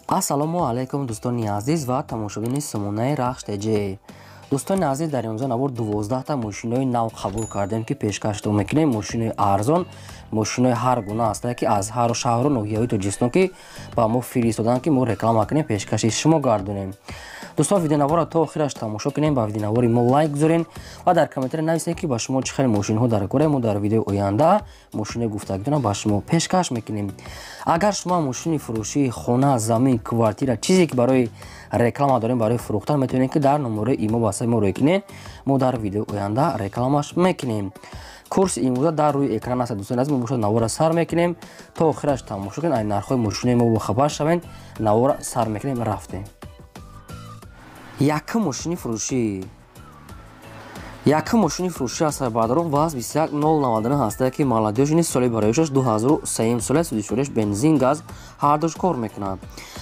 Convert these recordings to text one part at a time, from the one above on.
Ассалому алайкум, дӯстони азиз ва тамошобини сомонаи Рахш ТЖ. Дӯстони азиз, дар имрӯза навор 12 та мошинои нав қабул кардем, ки пешкаштон мекунем. Мошинои арзон, мошинои ҳар гуна ҳастанд, ки аз ҳар шаҳру ноҳияҳои Тоҷикистон ки ба мо фиристоданд, ки мо реклама кунем, пешкаши шумо гардонем. Дӯстон, видеонаворро то охираш тамошо кунем, ба видеонавори мо лайк гузорен ва дар комментария нависед, ки ба шумо чӣ хел мошинҳо дар кора. Мо дар видеои оянда мошинои гуфтагитонро ба шумо пешкаш мекунем. Агар шумо мошини фурӯшии хона, замин, квартира, чизе ки барои реклама дорем, барои фурӯхтан, метавонед, ки дар номерои имо васаи мо рӯй кунед. Мо дар видеои оянда рекламаш мекунем. Курси имрӯза дар рӯи экран аст. Дӯстони азиз, мо бошад навора сар мекунем, то охираш тамошо кунед, ай нархҳои мошинои мо бохабар шавед. Навора сар мекунем, рафтем. Якум мошини фурӯшӣ, якум мошини фурӯшӣ аст, бародарон, ВАЗ 21099 ҳаста, ки молодёжный, соли бароишаш 2003 сола, судишориш, бензин, газ ҳардуш кор мекунад.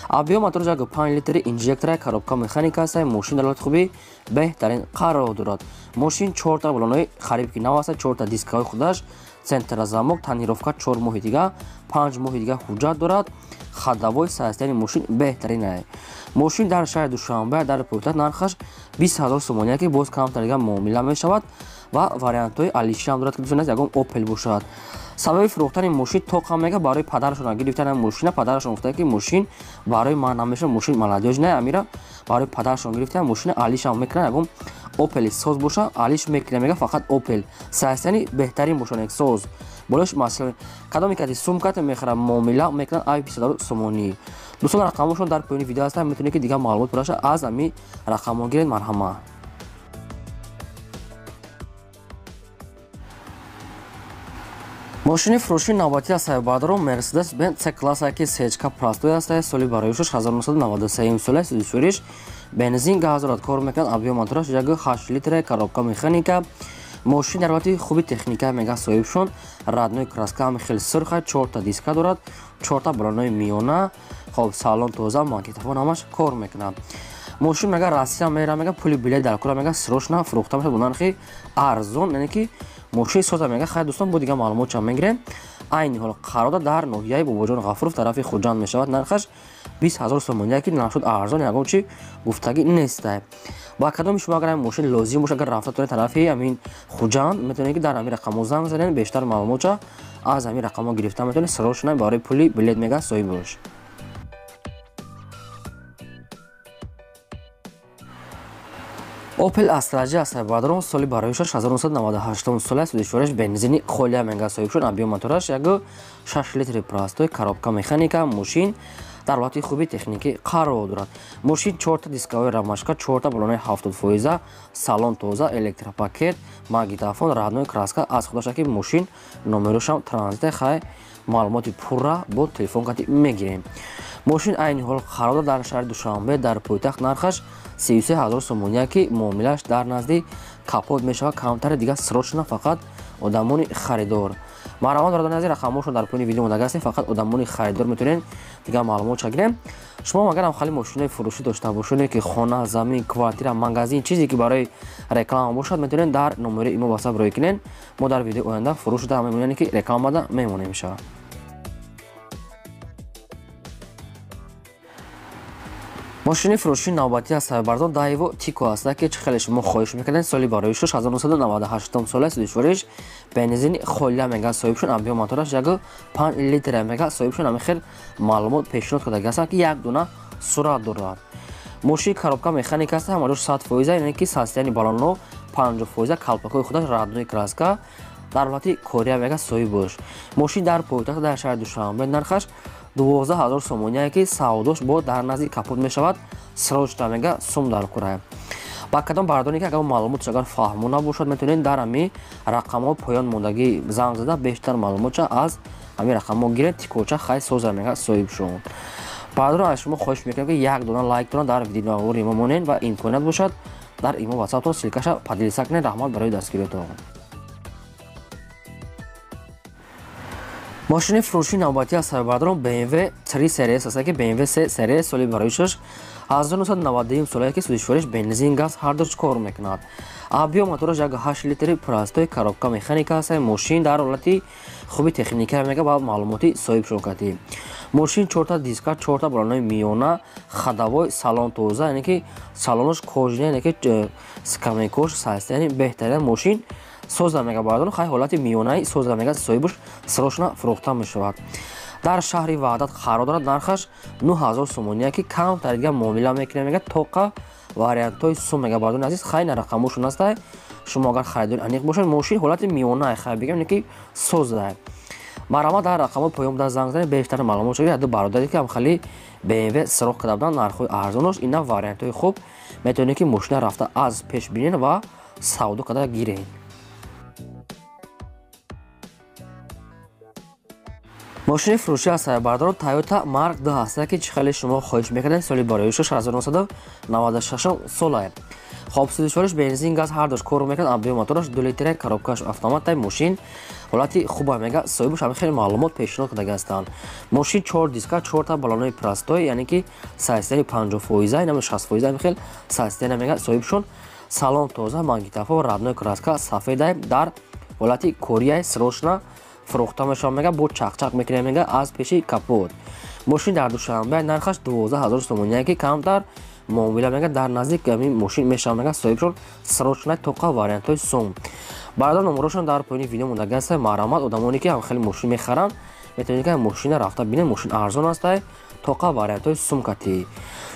Объём мотораш 1,5 литри, инжектора, коробка механика аст. Мошин дар ҳолати хуби беҳтарин қарор дорад. Мошин чорта балонои хариб ки нав аст, чорта дискаҳои худаш, центра замок, тонировка 4 моҳи дига, 5 моҳи дига ҳуҷҷат дорад. Ходовой состояние мошин беҳтарин. Мошин дар шаҳри Душанбе, дар пойтахт, нархаш 20 000 сомония, ки боз камтар дига муомила мешавад ва вариантҳои алишиам дорад, ки дӯстон, ягон Опел бошад. Сабаби фурӯхтани мошин тоқам мега барои падарашон гирифтани мошина. Падарашон гуфта, ки мошин барои ман намешавад, мошин молодёжный. Амира барои падарашон гирифтан мошина, алишам мекунад. Ягон Опели соз боша, алиш мекунад, мега, фақат Опел состояние беҳтарин бошад, як соз болош. Масалан, кадоме каси сумката мехарад, муомила мекунад ай 20 000 сомонӣ. Дӯстон, рақамошон дар поёни видео ҳастанд, метавонед, ки дигар маълумот пураша аз ами рақамҳо гиред. Марҳамат. Мошини фурӯшии навбатӣ аст, бародарон, Мерседес Бенз С класса, ки сечка простой аст, соли бароишаш 1993 сола, судишориш, бензин, газ дорад, кор мекунад. Объём мотораш 1,8 литра, коробка механика. Мошин дар ҳолати хуби техника, мега соҳибшон, родной краска, ҳами хеле сурха, чорта диска дорад, чорта балонои миёна. Хоб, салон тоза, магнитофон ҳамаш кор мекунад. Мошин, мега, Россия мера, мега, пули билет дар кора, мега, срочно фурӯхта мешавад бо нархи арзон, яъне ки мошини соза, мега. Хайр, дӯстон, бо дигар маълумотча мегирем. Айни ҳол қарор дар ноҳияи Бобоҷон Ғафуров, тарафи Хуҷанд мешавад. Нархаш 20 000 сомония, ки нархшуд арзон, ягон чи гуфтагӣ нестай. Ба кадоми шумо агар мошин лозим бошад, агар рафта тонед тарафи ҳамин Хуҷанд, метавонед, ки дар ҳамин рақамҳо занг занед. Бештар маълумотча аз ҳамин рақамҳо гирифта метавонед. Срочно барои пули билет, мега, соҳиб бош. Опел Астра J аст, бародарон, соли бароишаш 1998 сола, судишораш, бензини холия, мега соҳиб шуд. Объём мотораш 1,6 литри простой, коробка механика. Мошин дар ҳолати хуби техникӣ қарор дорад. Мошин чорта дискаҳои ромашка, чорта балонои 70%, салон тоза, электропакет, магнитофон, родной краска аз худаша, ки мошин номерошам транзите. Хай, маълумоти пурра бо телефон кати мегирем. Мошин айни ҳол қарор дар шаҳри Душанбе, дар пойтахт, нархаш 33 000 сомония, ки муомилааш дар назди капот мешавад камтаре дига. Срочно фақат одамони харидор марҳамат. Бародарони азиз, рақамҳошон дар поёни видео мондага ҳастем. Фақат одамони харидор метавонед дигар маълумотша гирем. Шумо агарам хали мошинои фурӯшӣ дошта бошед, ки хона, замин, квартира, магазин, чизе ки барои реклама бошад, метавонед дар номери имо васап рӯй кунед. Мо дар видеои оянда фурӯшда мемонем, ки рекламада мемонем шавад. Мошини фурӯшии навбатӣ аст, бардор, Даево Тико аст, ки чӣ хеле шумо хоҳиш мекардед. Соли бароишаш 1998 сола, судишвориш, бензини холия, мега соҳибшон. Объём мотораш 1,5 литра, мега соҳибшон ҳамин хел маълумот пешниҳод карда ҳастанд, ки як дона сурат дорад. Мошини коробка механика аст, ҳамаҷош 100%, яъне ки состояние балонҳо 50%, калпакҳои худаш родной краска, дар ҳолати кория, мега соҳибош. Мошин дар пойтахт, дар шаҳри Душанбе, нархаш 12 000 сомония, ки савдош бо дар назди капот мешавад. Срочно, мега, сум дар кора. Ба кадом бардоне ки агар маълумотш агар фаҳмо набошад, метавонед дар ҳами рақамҳо поён мондагӣ занг зада, бештар маълумотша аз ҳамин рақамҳо гиред. Тикоча хай соза, мега соҳиб шуд. Бардорон, аз шумо хоҳиш мекунам, ки як дона лайктона дар видеонавори мо монед ва имконият бошад, дар имо ватсаптон ссылка ша поделиться кунед. Раҳмат барои дастгириятон. Мошини фурӯшии навбатӣ аст, бародарон, BMW 3 Series аст, ки BMW 3 Series, соли бароишаш 1991 солае, ки судишвориш, бензин, газ ҳардуш кор мекунад. Объём мотораш 1,8 литри простой, коробка механика аст. Мошин дар ҳолати хуби техника, мега, ба маълумоти соҳиб шокатӣ. Мошин 4та диска, 4та балонои миёна, ходовой, салон тоза, яъне ки салонош кожина, яъне ки скамейкош состояние беҳтарин мошин соза мега бародарон. Хай ҳолати миёнаи соза мега соҳибаш срочно фурӯхта мешавад. Дар шаҳри Ваҳдат қарор дорад, нархаш 9000 сомония ки камтар дига муомила мекунем мега тоқа вариантҳои сум мега бародарони азиз. Хай на рақамошон ҳастай, шумо агар харидори аниқ бошед, мошин ҳолати миёнае хай бигем, ки созае. Марҳамат дар рақамҳои поён буда занг занед, бештар маълумот шавед. Ду бародаре ки ҳамхели BMW сироқ карда буданд, нархҳои арзонош ина вариантҳои хуб, метавонед ки мошина рафта аз пеш бинед ва савдо карда гиред. Мошини фурӯшӣ аз бародарон Toyota Mark 2 ҳаста ки чӣ хеле шумо хоҳиш мекардед, соли бароишаш 1996 солае. Хоб сӯзишвориш бензин газ ҳардуш кор мекунад, объём мотораш 2 литра, коробкаш автомат, мошин ҳолати хуба мега соҳибаш ҳамин хеле маълумот пешниҳод кардаги ҳастанд. Мошин 4 диска, 4та балонои простой, яъне ки состояние 50%, инам 60% ҳамин хел состояние мега соҳибшон. Салон тоза, магнитофон, родной краска сафедай, дар ҳолати корияй срочно фурӯхта мешавад мега, бо чақчақ мекунем мега аз пеши капот. Мошин дар Душанбе нархаш 12000 сомония ки камтар муомила мега дар наздик ҳамин мошин мешавад мега соҳибшон срочно тоқа вариантҳои сум. Бародар номерошон дар поёни видео мондаги ҳаст. Марҳамат одамоне ки ҳам хеле мошин мехаранд, метавонед ки мошина рафта бинед, мошин арзон ҳастай, тоқа вариантҳои сум кати.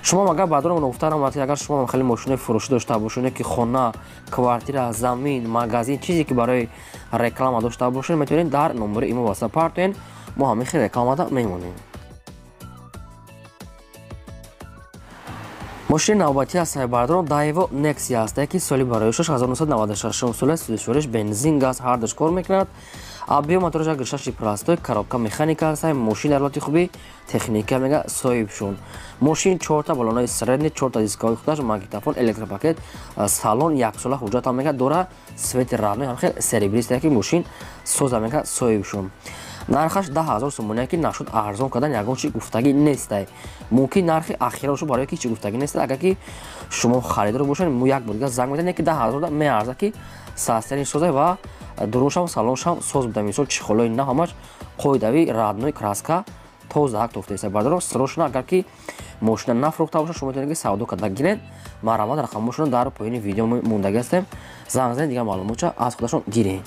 Шумо агар бародарон гуфта рамад, агар шумо ҳам хеле мошинои фурӯшӣ дошта бошед, ки хона, квартира, замин, магазин, чизе ки барои реклама дошта бошед, метавонед дар номери имо васла партоед, мо ҳамин хел рекламада мемонем. Мошини навбатӣ аст бародарон Daewoo Nexia аст ки соли бароишаш 1996 сола, сӯзишвориш бензин газ ҳардуш кор мекунад. Объём мотораш 6 простой, коробка механика аст, мошин дар ҳолати хуби техника мега соҳибшон. Мошин 4та балонои средний, 4та дискаҳои худаш, магнитофон, электропакет, салон яксола ҳуҷҷат мега дора, свети родной ҳам хел серебристая ки мошин соза мега соҳибшон. Нархаш 10000 сомония ки нашуд арзон кардан ягон чи гуфтагӣ нестай. Мумкин нархи ахирашу барои ки чи гуфтагӣ нестай. Агар ки шумо харидор бошед, мо як бор дига занг мезанед, ки 10000 меарзад ки состояние соза ва дуруншам салоншам соз буда. Мисол чехолои на ҳамаш қоидави родной краска тоза ҳак тофтаеста. Бародарон срочно агар ки мошина нафурӯхта бошад, шумо метавонед ки савдо карда гиред. Марҳамат рақамҳошонро дар поёни видео мондаги ҳастем. Занг занед, дигар маълумотча аз худашон гиред.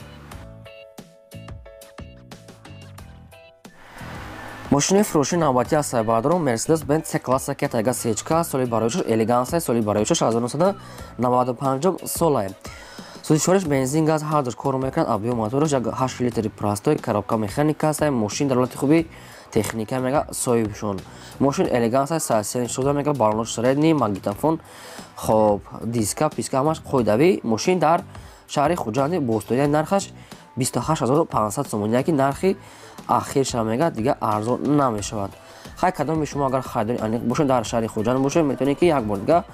Мошини фурӯши навбатӣ аст бародарон Mercedes-Benz C-класса ки тайга сечка, соли бароишаш элеганса, соли бароишаш 1995 солае. Сӯзишвориш бензин газ ҳардуш кор мекунад, объём мотораш 8 литри простой, коробка механика аст, мошин дар ҳолати хуби техника мега соҳибшон. Мошин элеганса, состояние соза мега, балонош средний, магнитофон, хоб диска, писка ҳамаш қоидавӣ. Мошин дар шаҳри Хуҷанди Бостонӣ нархаш 28500 сомония ки нархи ахирша мега дига арзон намешавад. Хай кадоми шумо агар харидори аниқ бошед, дар шаҳри Хуҷанд бошед, метавонед ки як бор дига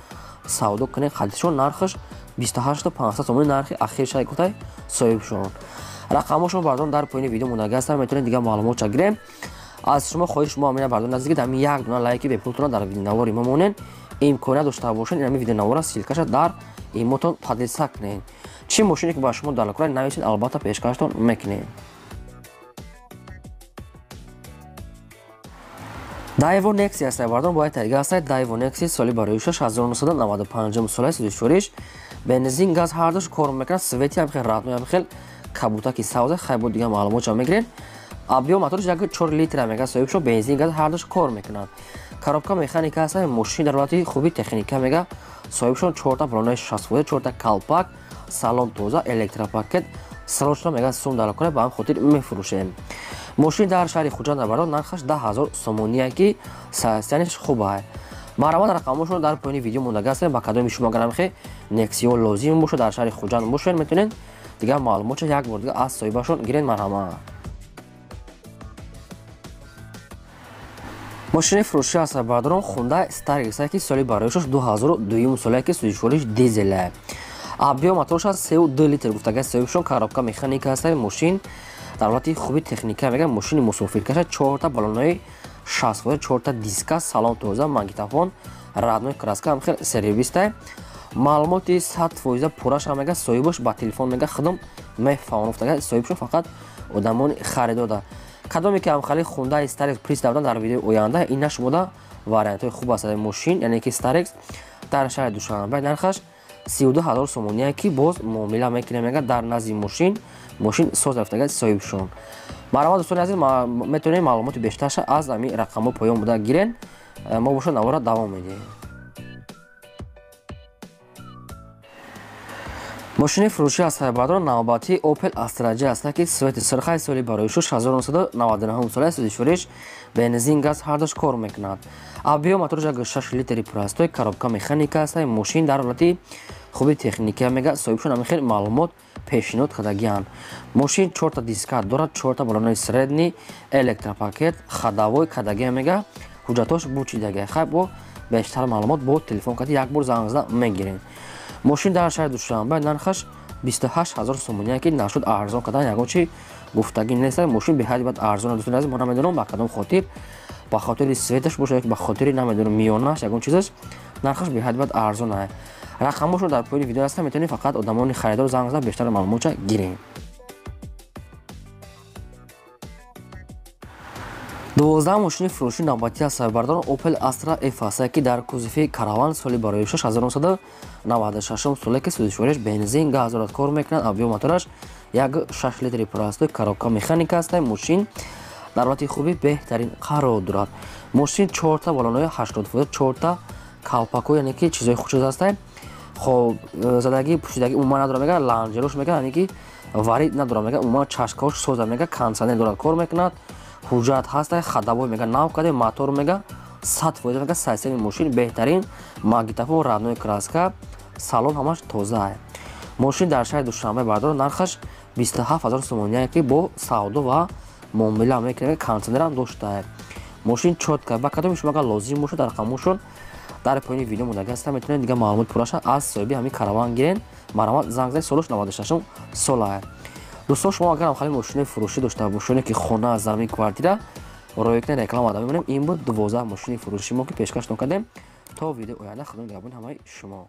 савдо кунед. Хадишон нархаш 28500 сомони нархи ахирша гуфтай соҳибшон. Рақамҳошон бародарон дар поёни видео мондаги ҳастанд, метавонед дига маълумотча гирем. Аз шумо хоҳиш мо ҳамина бародарон наздик дар як дона лайки бепултона дар видеонавори мо монед, имконият дошта бошед ин ҳамин видеонавора ссилкаша дар имотон поделиться кунед. Чӣ мошине ки ба шумо далокора нависед, албатта пешкаштон мекунем. Daewoo Nexia аст бародарон, бояд тайга аст. Daewoo Nexia соли бароишаш 1995 сола, сӯзишвориш бензин газ ҳардуш кор мекунад, свети ҳам хел родной ҳам хел кабутаки савза. Хай бо дигар маълумотча мегиред. Объём мотораш 4 литра мега соҳибшон, бензин газ ҳардуш кор мекунад. Коробка механика аст, мошин дар ҳолати хуби техника мега соҳибшон, 4та балонои 60%, 4та калпак, салон тоза, электропакет, срочно мега сум далокора ба ҳам хотир мефурӯшем. Мошин дар шаҳри Хуҷанд бародарон нархаш 10000 сомония ки состоянияш хуб аст. Марҳамат рақамҳошонро дар поёни видео мондаги ҳастем. Ба кадоми шумо агар ҳамхе Nexia лозим бошад, дар шаҳри Хуҷанд бошед, метавонед дигар маълумотча як бор дига аз соҳибашон гиред. Марҳамат. Мошини фурӯшӣ аст бародарон Hyundai Starex ки соли бароишаш 2002 солае ки сӯзишвориш дизеле. Объём мотораш 3,2 литр гуфтага соҳибшон, коробка механика аст, мошин дар ҳолати хуби техника мега, мошини мусофиркаша, 4та балонои 60%, 4та диска, салон тоза, магнитофон, родной краска ҳам хел сервиста. Маълумоти 100% пурраша мега соҳибаш ба телефон мега худам мефаҳмон гуфтага соҳибшон, фақат одамони харидода. Кадоме ки ҳамхали Хундай Старекс приз давдан дар видеои оянда, ина шумода вариантҳои хуб аст. Мошин, яъне ки Старекс дар шаҳри Душанбе нархаш 32 ҳазор сомония, ки боз муомила мекунем, мега дар назди мошин, мошин соз рафтага соҳибшон. Марҳамат, дӯстони азиз, метавонем маълумоти бештарша аз ҳамин рақамҳо поён буда гирен. Мо бошад навора давом медиҳем. Мошини фурӯшӣ аз сайбардор навбатии Opel Astra J аст, ки свети сирхай, соли барои 1999 сола, судишвориш бензин, газ ҳардуш кор мекунад. Объём мотораш 6 литри простой, коробка механика аст. Мошин дар ҳолати хуби техникия, мега соҳибшон ҳамин хел маълумот пешниҳод кардагианд. Мошин чорта диска дорад, чорта балонои средний, электропакет, ходовой кардагия, мега ҳуҷҷатош бучидагия. Хай, бо бештар маълумот бо телефон карди як бор занг зада мегирем. Мошин дар шаҳри Душанбе нархаш 28 ҳазор сомония, ки нашуд арзон кардан ягон чи гуфтагӣ нест. Мошин беҳади бад арзон, дӯстони азиз. Мо намедонам ба кадом хотир, ба хотири светаш бошад, ба хотири намедонам миёнаш, ягон чизаш, нархаш беҳади бад арзон ае. Рақамҳошро дар поёни видео ҳастанд, метавонед фақат одамони харидор занг зада бештар маълумотша гирем. 12 мошини фурӯши навбатӣ аз сайбардорон Opel Astra F аст, ки дар кузови Караван, соли барои 1996 соле, ки сӯзишвориш бензин, газ дорад, кор мекунад. Объём мотораш 1,6 литри простой, коробка механика аст. Мошин дар ҳолати хуби беҳтарин қарор дорад. Мошин чорта балонои 80%, чорта калпако, яъне ки чизои хушуз аст. Хоб, задагӣ пӯшидагӣ умуман надорад, мега ланҷерош, мега яъне ки варид надорад, мега умуман чашкаош соза, мега кондитсионер дорад, кор мекунад, ҳуҷҷат ҳаст, ходовой мега нав карде, мотор мега 100%, мега сайсеми мошин беҳтарин, магнитофон, родной краска, салон ҳамаш тоза. Мошин дар шаҳри Душанбе, бардор, нархаш 27 ҳазор сомония, ки бо савдо ва муомила мекунад, кондитсионерам доштаа. Мошин чётко. Ба кадоми шумо агар лозим бошад, дар рақамҳошон дар поёни видео мондаги ҳастанд, метавонед дигар маълумот пурраша аз соҳиби ҳамин Караван гирен. Марҳамат, занг занед, солаш 96 сола. Дӯстон, шумо агар ҳамхали мошинои фурӯшӣ дошта бошед, ки хона, замин, квартира роя кунед, реклама да мемонем. Ин буд 12 мошини фурӯши мо, ки пешкаштон кардем. То видеои оянда, худо нигаҳбони ҳамаи шумо.